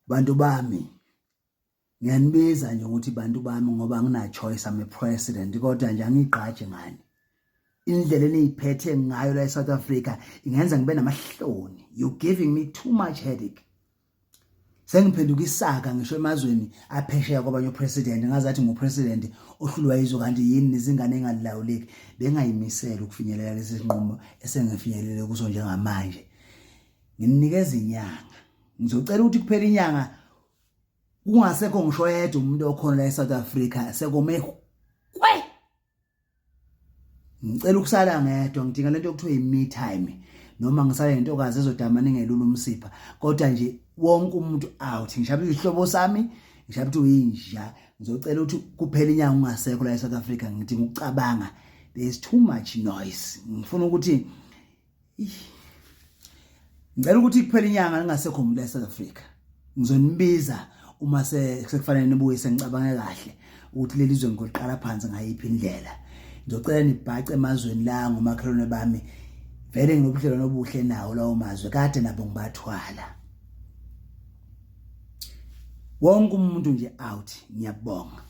Bantu bami, ngiyanibiza nje ukuthi bantu bami ngoba angina choice, I'm a president, kodwa nje angigqaji ngani. Indlela eniyiphethe ngayo la eSouth Africa ingenza ngibe namahloni. You giving me too much headache. Sengiphenduka isaka ngisho emazweni aphesheya kwabanye president, ngazathi ngupresident ohlulwa izwe kanti yini nezingane engalawuleki. Bengayimisela ukufinyelela lesi sinqumo esengifinyelele kuso njengamanje. Nginikeza inyanga. Ngizocela ukuthi kuphela inyanga kungasekho ngisho yedwa umuntu okhona la eSouth Africa, sekome kwe. Ngicela ukusala ngedwa, ngidinga lento okuthiwa i-me time, noma ngisale nentokazi ezodamane ngelula umsipha, kodwa nje wonke umuntu out. Ngishabe izihlobo sami, ngishabe ukuthi uyinja. Ngizocela ukuthi kuphela inyanga ungasekho la eSouth Africa, ngidinga ukucabanga. There is too much noise. Ngifuna ukuthi, ngicela ukuthi kuphela inyanga ningasekho umuntu eSouth Africa. Ngizonibiza uma sekufanele nibuye, sengicabange kahle ukuthi leli zwe ngikoliqala phansi ngayiphi indlela. Ngizocela nibhace emazweni la ngomakhelwane bami, vele nginobudlelwano obuhle nawo lawo mazwe, kade nabo ngibathwala. Wonke umuntu nje out. Ngiyabonga.